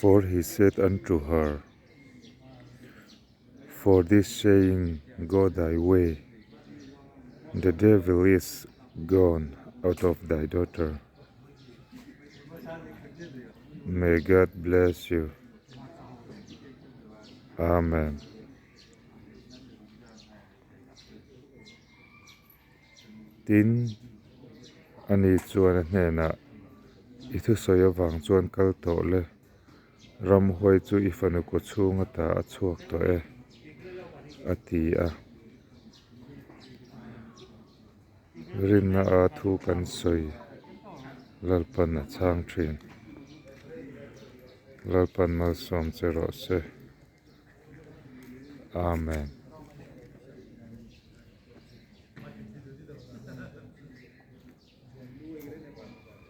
For he said unto her, For this saying, go thy way, the devil is gone out of thy daughter. May God bless you. Amen. Tin, ani chuan a hnenah, I thusawi avang chuan kal tawh le, ramhuai chu i fanu kawchhung ata a chhuak tawh e, a ti a. Rinna a thu kan sawi Lalpan a chhang thin. Lalpan malsawm che rawh se. Amen.